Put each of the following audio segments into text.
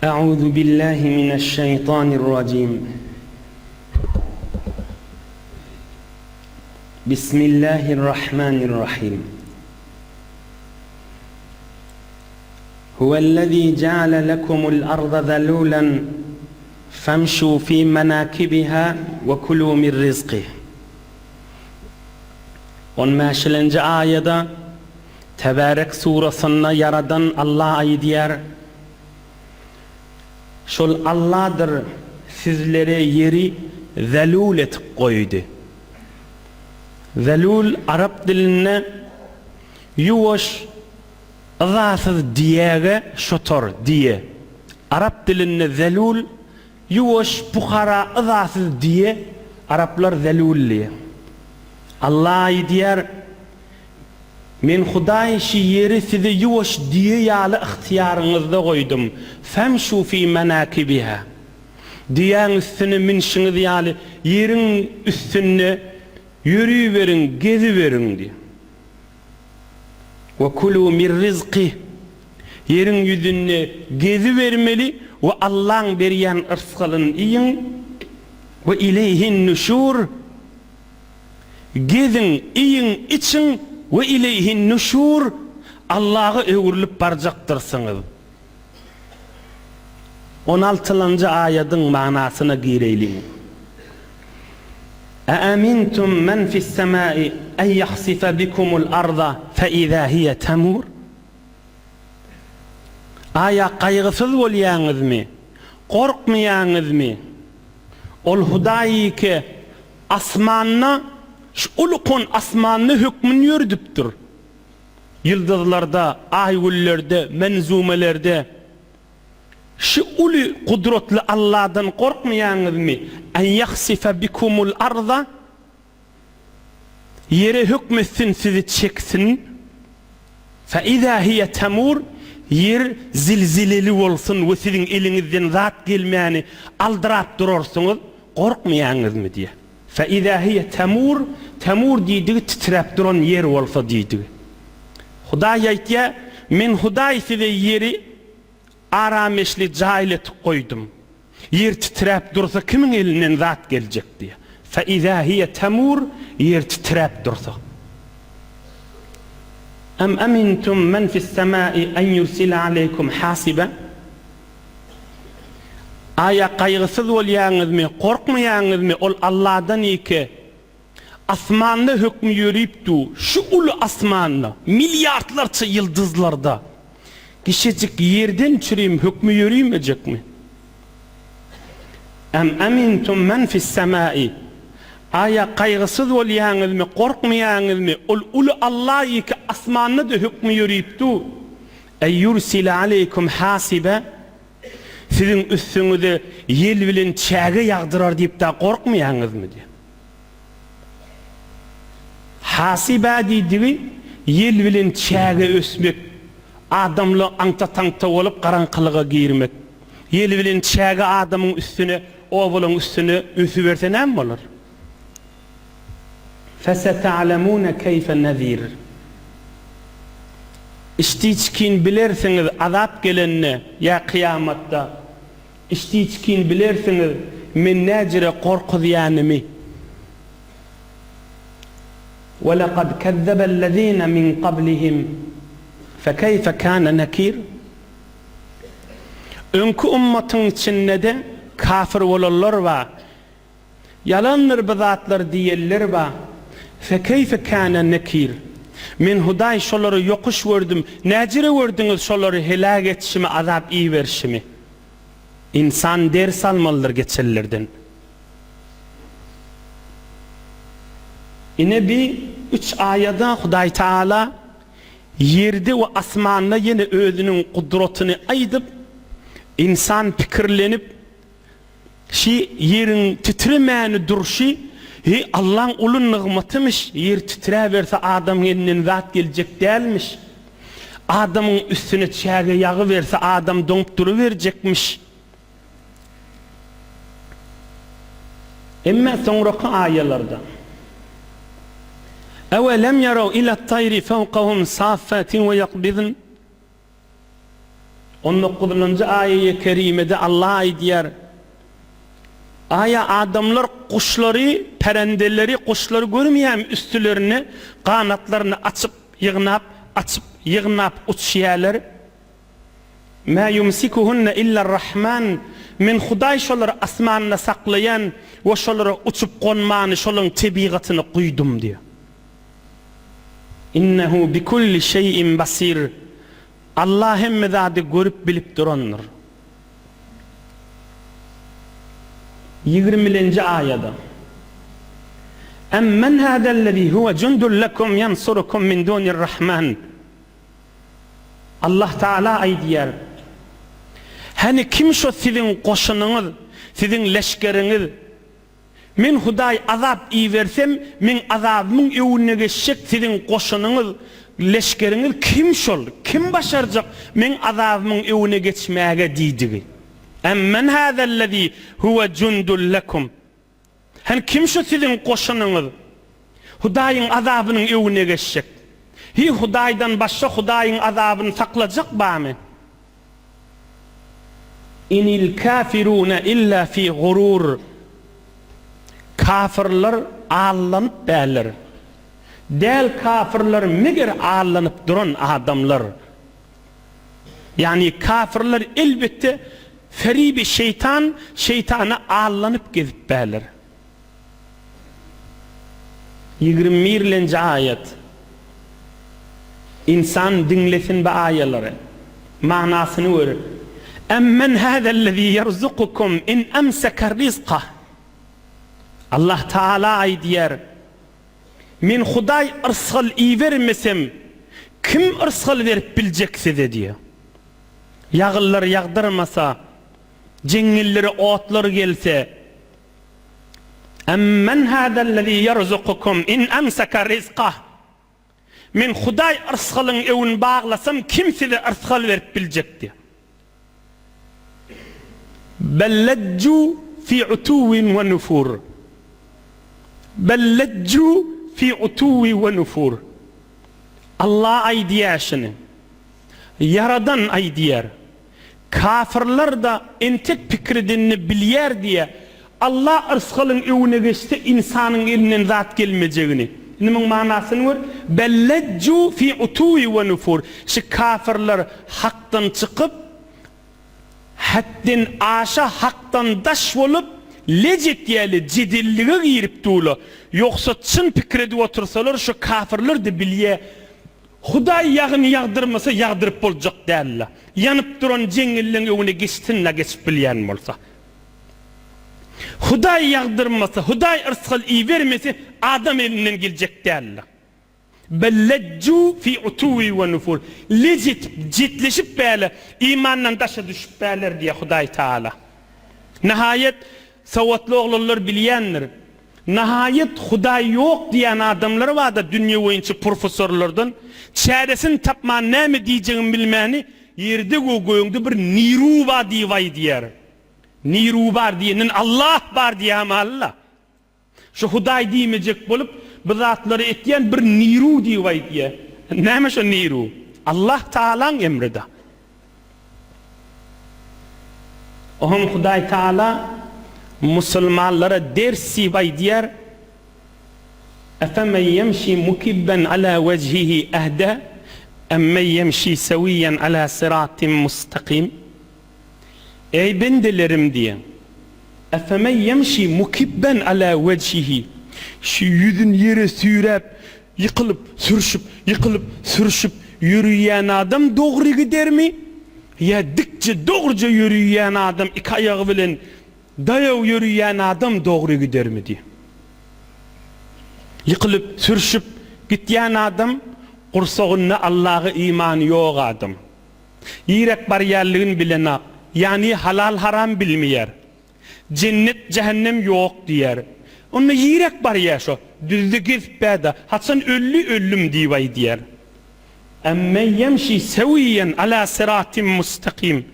Euzu billahi mineşşeýtanirrajim. Bismillahirrahmanirrahim. Huvellezî ceale lekumul arda zelûlen femşû fî menâkibiha ve kulû min rizkih. On bäşilenji aýada Tebärek surasynda Ýaradan Alla aýdýar, Şol Alladyr sizlere ýeri zelul etip goýdy. Zelul arap dilinde ýuwaş, yzasyz diýäge şotar, diýe. Arap dilinde zelul ýuwaş, pukara, yzasyz diýe, araplar zelul diýe. Alla aýdýar, Men Hudaý şi ýeri size ýuwaş düýe ýaly ygtyýaryňyzda goýdum, femşu fi menakibiha. Düýäň üstüne münşiňiz ýaly ýeriň üstünde ýörüberiň, geziberiň diýýär. We kulu min rizkih. Ýeriň ýüzünde gezibermeli we Allaň berýän yrsgalyny iýiň. We ileýhin nuşur. Geziň, iýiň, içiň we ileýhin nuşur, Allaha öwrülip barjakdyrsyňyz. On altylanjy aýadyň manasyna gireýliň. Eamintum men fis-semai en ýahsife bikumul arda fe-izâ hiýe temur? Aýa gaýgysyz bolýaňyzmy? Gorkmaýaňyzmy? Ol Hudaý ike Asmanda, şu ulkan asmanda hökmüni ýöredipdir. Ýyldyzlarda, aý-güllerde, menzumelerde. Şu uly gudratly Alladan gorkmaýaňyzmy? En ýahsife bikumul arza, Ýere hökmetsin sizi çeksin. Fe izâ hiye temur, Ýer zilzileli bolsun we siziň eliňizden zat gelmäni aldyrap durarsyňyz. Gorkmaýaňyzmy diýýär. Fe izâ hiýe temur, temur diýdigi titräp duran ýer bolsa diýdigi. Hudaý aýtýar, Men Hudaý size ýeri arameşli jaýlatyp goýdum. Ýer titräp dursa kimiň elinden zat geljek diýýär. Fe izâ hiýe temur, ýer titräp dursa. Em amintum men fis-semâi en yursile aleýkum hasiba? Aýa gaýgysyz bolýaňyzmy, gorkmaýaňyzmy, ol Alladan ýeke Asmanda hökmi ýörüp du, şu uly asmanda, milliardlarça ýyldyzlarda, kiçijik ýerden çürim hökmi ýörümejekmi? Em amintum men fis-semai, Aýa gaýgysyz bolýaňyzmy, gorkmaýaňyzmy, ol uly Alla ýeke asmanda-da hökmi ýörüp du, Eý ýursile aleýkum hasibe, Siziň üstüňize ýel bilen çäge ýagdyrar diýip dagy gorkmaýaňyzmy diýýär. Hasibe diýdigi ýel bilen çäge ösmek, adamla aňta-taňta bolup garaňkylyga girmek. Ýel bilen çäge adamyň üstüne, obalaň üstüne ösüberse näme bolar? Feseta'lemune keýfe nezir. Içdi-içgin bilersiňiz azap gelende ýa kyýamatda. Içdi-içgin bilersiňiz men näjire gorkuzýanymy. Welekad kezzebellezine min kablihim fekeýfe kâne nekir. Öňki ummatyň içinde-de kafir bolanlar bar. Ýalandyr bu zatlar diýenler bar. Fekeýfe kâne nekir. Men Hudaý şolary ýokuş gördüm, näjire gördüňiz şolary heläk etişimi, azap iberişimi? Ynsan ders almalydyr geçenlerden. Ine bi üç aýada Hudaý Taala ýerde we asmanda ýene özüniň gudratyny aýdyp, ynsan pikirlenip, Şi ýeriň titremäni durşy, heý, Allaň uly nygmatymyş, ýer titräberse adamyň elinden zat geljek dälmiş. Adamyň üstüne çäge ýagyberse adam doňup duruberjekmiş. Emme soňraky aýalarda, Ewelem ýaraw ilet-taýri fewkahum saffatin we ýakbizn. On dokuzynjy aýaýy kerimede Allah aýdýar, Aýa adamlar guşlary, perendeleri, guşlary görmeýärmi üstülerine ganatlaryny açyp, ýygnap, açyp, ýygnap uçýarlar. Mä ýumsikuhunne illerrahman, Men Hudaý şolary asmanda saklaýan we şolara uçup gonmany şolaryň tebigatyna guýdum diýýär. Innehu bikulli şeýin basir, Allah hemme zady görüp bilip durandyr. Ýigrimilenji aýada, Emmen hâzellezî huve jundun lekum ýensurukum min dûnirrahman, Allah Tagala aýdýar, Hany kim şo siziň goşunyňyz, siziň leşgeriňiz? Men Hudaý azap ibersem, meň azabymyň öwünde geçjek siziň goşunyňyz, leşgeriňiz kim şol? Kim başarjak meň azabymyň öwüne geçmäge diýdigi. Emmen hâzellezî huwe jundun lekum. Hany kim şu siziň goşunyňyz? Hudaýyň azabynyň öwüne geçjek. Hi Hudaýdan başga Hudaýyň azabyny saklajak barmy? Inil kafirune illa fi gurur. Kafyrlar allanyp bärler. Däl kafyrlar meger allanyp duran adamlar. Ýagny kafyrlar elbetde feribi şeýtan şeýtana allanyp gezip bärler. 21-lenji aýat. Ynsan diňlesin bu aýalary. Manasyny görüp. Emmen hâzellezî ýerzukukum in emseke rizkah. Allah Taala aýdýar, Men Hudaý yrsgal ibermesem, kim yrsgal berip biljek size diýýär. Ýagyllar ýagdyrmasa, jeňňellere otlar gelse, Emmen hâzellezî ýerzukukum in emseke rizkah. Men Hudaý yrsgalyň öwün baglasam kim size yrsgal berip biljek diýýär. Bel lejju fi utuwwin we nufur. Bel lejju fi utuwwi we nufur. Allah aýdýar şuny. Ýaradan aýdýar. Kafyrlar-da entek pikir edenini bilýär diýýär. Allah yrsgalyň öwüne geçse ynsanyň elinden zat gelmejegini. Indi muň manasyny gör, Bel lejju fi utuwi we nufur. Şi kafyrlar hakdan çykyp, hetden aşa hakdan daş bolup, lej etýärler, jedellige girip durlar. Ýogsa çyn pikir edip otursalar şu kafyrlar-da bilýär, Hudaý ýagyny ýagdyrmasa ýagdyryp boljak däl-le. Ýanyp duran jeňňelleň öňüne geçsin-le geçip bilýän bolsa. Hudaý ýagdyrmasa, Hudaý yrsgal ibermese adam elinden geljek däl-le. Bel lejju fi utuwi we nufur. Lej etip, jetleşip bäle, imandan daşa düşüp bäler diýýär Hudaý Tagala. Nahaýat, sowatly oglanlar bilýändir. Nahaýat Hudaý ýok diýýän adamlar barda dünýe boýunça professorlardan çäresini tapman näme diýjegini bilmäni ýerde we gögde bir niru bar diýip aýdýar. Niru bar diýenden Allah bar diýýärmi Alla? Şu Hudaý diýmejek bolup bu zatlary etýän bir niru diýip aýdýar. Näme şo niru? Allah Tagalaň emrida. Oňam Hudaý Taala musulmanlara ders diýip aýdýar, Efemen ýemşi mukibben ala wejhihi ehde emmen ýemşi sewiýen ala syratin mustakim. Eý bendelerim diýen. Efemen ýemşi mukibben ala wejhihi. Şu ýüzüni ýere süýräp Ýykylyp, sürşüp, ýykylyp, sürşüp ýörüýän adam dogry gidermi? Ýa dikje, dogruja ýörüýän adam iki aýagy bilen daýaw ýörüýän adam dogry gidermi diý. Ýykylyp, sürşüp gitýän adam gursagynda Allaha imany ýok adam. Ýirek barýanlygyn bilenak, ýagny halal-haram bilmeýär. Jennet jähennem ýok diýýär. Onda ýirek barýa şo? Düzde gezip bäda, haçan ölli öldüm diýip aýdýar. Emmen ýemşi sewiýen ala syratin mustakim.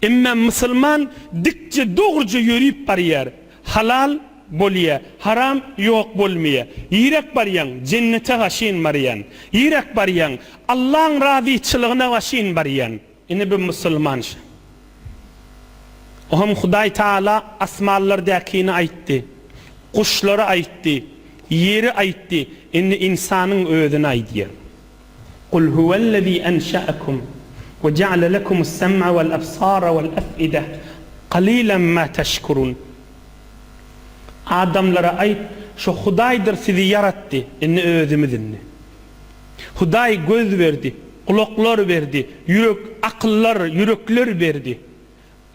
Emma musulman dikje dogruja ýörüp barýar. Halal bolýa, haram ýok bolmaýa. Ýirek barýaň, jennete gaşyn barýan. Ýirek barýaň, Allaň razyçylygyna gaşyn barýan. Ine bu musulmanşa. Ohem Hudaý Taala asmanlardakini aýtdy, guşlary aýtdy, ýeri aýtdy, indi ynsanyň özüni aýdýar. Kul huwellezî enşe'ekum we je'ale lekumus-sem'a wel-ebsara wel-ef'ide kalilen mâ teşkurûn. Adamlara aýt, şo Hudaýdyr sizi ýaratdy, indi özümiz indi. Hudaý göz berdi, gulaklar berdi, ýürek, akyllar, ýürekler berdi.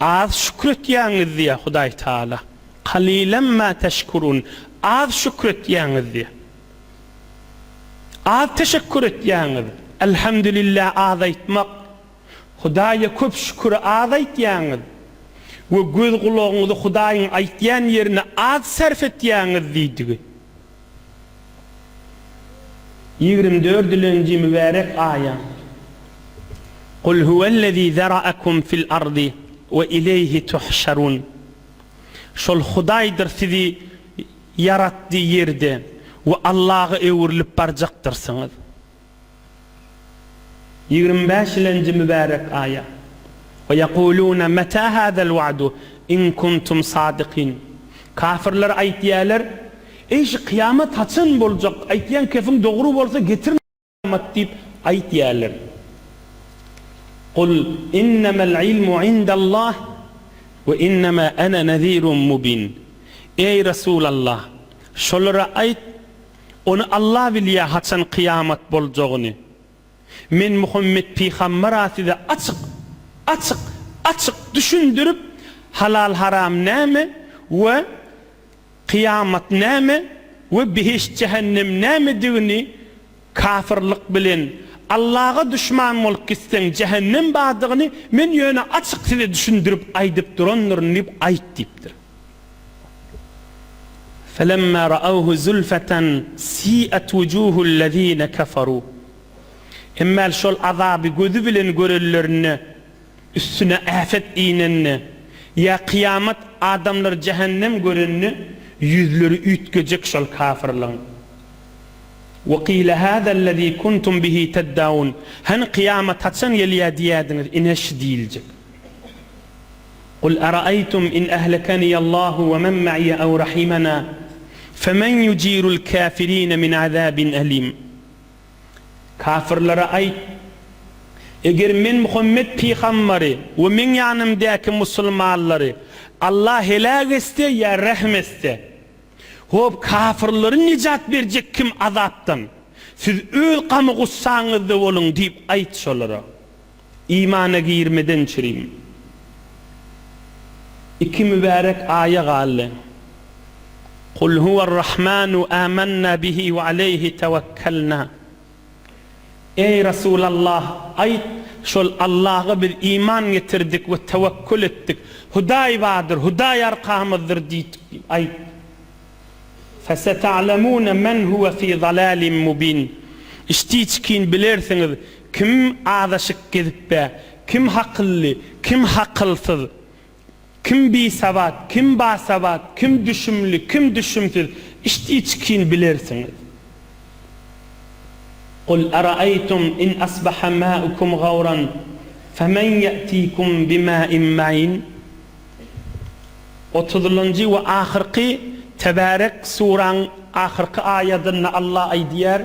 Az şükür etýäňiz diýýär Hudaý Taala. Kalilen ma teşkurun, az şükür etýäňiz diýýär. Az teşekkür etýäňiz. Elhamdülillah az aýtmak, Hudaýa köp şüküri az aýtýaňyz we göz-gulagyňyzy Hudaýyň aýtýan ýerine az sarf etýäňiz diýdigi. Ýigrimdördülenji mübärek aýa. Kul huwellezî zera'akum fil ardy we ileýhi tuhşarun. Şol Hudaýdyr sizi ýaratdy ýerde we Allaha öwrülip barjakdyrsyňyz. 25-lenji mübärek aýa. We ýekulune meta hazel wa'du in kuntum sadykin. Kafirler aýtýarlar, Eý şu kyýamat haçan boljak, aýtýan kefiň dogry bolsa getir kyýamat diýip aýtýarlar. Kul innemel ilmu indallah we innema ene nezirun mubin. Eý Resulallah, şolara aýt, Ony Allah bilýär haçan kyýamat boljagyny. Men Muhammet pygamber-a size açyk, açyk, açyk düşündirip, halal-haram näme we kyýamat näme we behişt-jähennem nämedigini kafyrlyk bilen Allaha duşman bolup gitseň jähennem bardygyny men ýöne açyk size düşündirip aýdyp durandyryn diýip aýt diýipdir. Felemma ra'awhu zulfatan si'at wujuhul lezine kafaru. Emmäl şol azaby gözi bilen görenlerinde, üstüne äfet inende, ýa kyýamat adamlar jähennem görende ýüzleri üýtgejek şol kafyrlaň. We kile hazellezî kuntum bihi teddaun. Hany kyýamat haçan gelýär diýýärdiňiz, ine şu diýiljek. Kul araeýtum in ehlekeniyallahu we men ma'iye ew rahimena femen yucirul kafirine min azabin elim. Kafirlere aýt, Eger men Muhammet pygambary we meň ýanymdäki musulmanlary Allah heläk etse ýa rehm etse, hop kafirleri nejat berjek kim azapdan? Siz öz gamy-gussaňyzda boluň diýip aýt şolara. Imana girmeden çürim. Iki mübärek aýa galdy. Kul huwer-Rahmanu amanna bihi we aleýhi tewekkelna. Eý Resulallah, aýt, şol Allaha biz iman getirdik we tewekkül etdik. Hudaý bardyr, Hudaý arkamyzdyr diýdik diýip aýt. Feseta'lemune men huwe fi zalalin mubin. Içdi-içgin bilersiňiz, kim azaşyk gezipbä, kim hakylly, kim hakylsyz, kim bisawat, kim basawat, kim düşümli, kim düşümsiz, içdi-içgin bilersiňiz. Kul araeýtum in asbaha ma'ukum gawran femen ýe'tikum bima'in ma'in. Otuzynjy we ahyrky Tebärek suraň ahyrky aýadynda Allah aýdýar,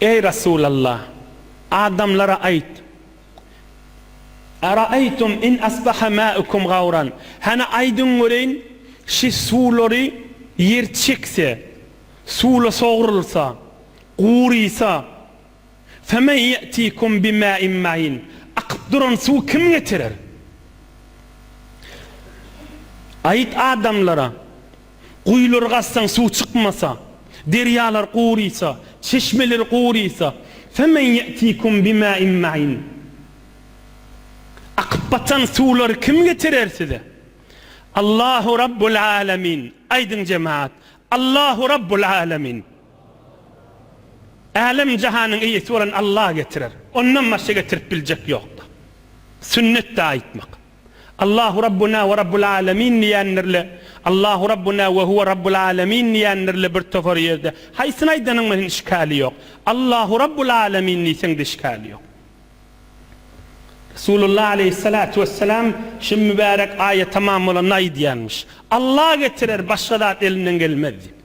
Eý Rasulallah! Adamlara aýt, Araeýtum in asbaha ma'ukum gawran, Hany aýdyň göreýin, şi suwlary ýer çekse, suwla sogrulsa, gurysa, Femen ýe'tikum bima'in ma'in, Akyp duran suwy kim getirer? Aýt adamlara, Guýulary gazsaň suw çykmasa, derýalar gurysa, çeşmeler gurysa, Femen ýe'tikum bima'in ma'in, Akyp batan suwlary kim getirer size? Allahu Rabbul Alemin, Aýdyň jemagat, Allahu Rabbul Alemin. Älem-jahanyň eýesi bolan Allah getirer. Ondan başga getirip biljek ýokda. Sünnetde aýtmak. Allahu Rabbuna we Rabbul Alemin diýendirle, Allahu Rabbuna we huwe Rabbul Alemin diýendirle bir topar ýerde. Haýsyny aýdanyň bilen işgäli ýok. Allahu Rabbul Alemin diýseň-de işgäli ýok. Resulullah aleýhissalatu wessalam şu mübärek aýa tamam bolanda aýdýanmyş, Allah getirer, başga zat elinden gelmez diýip.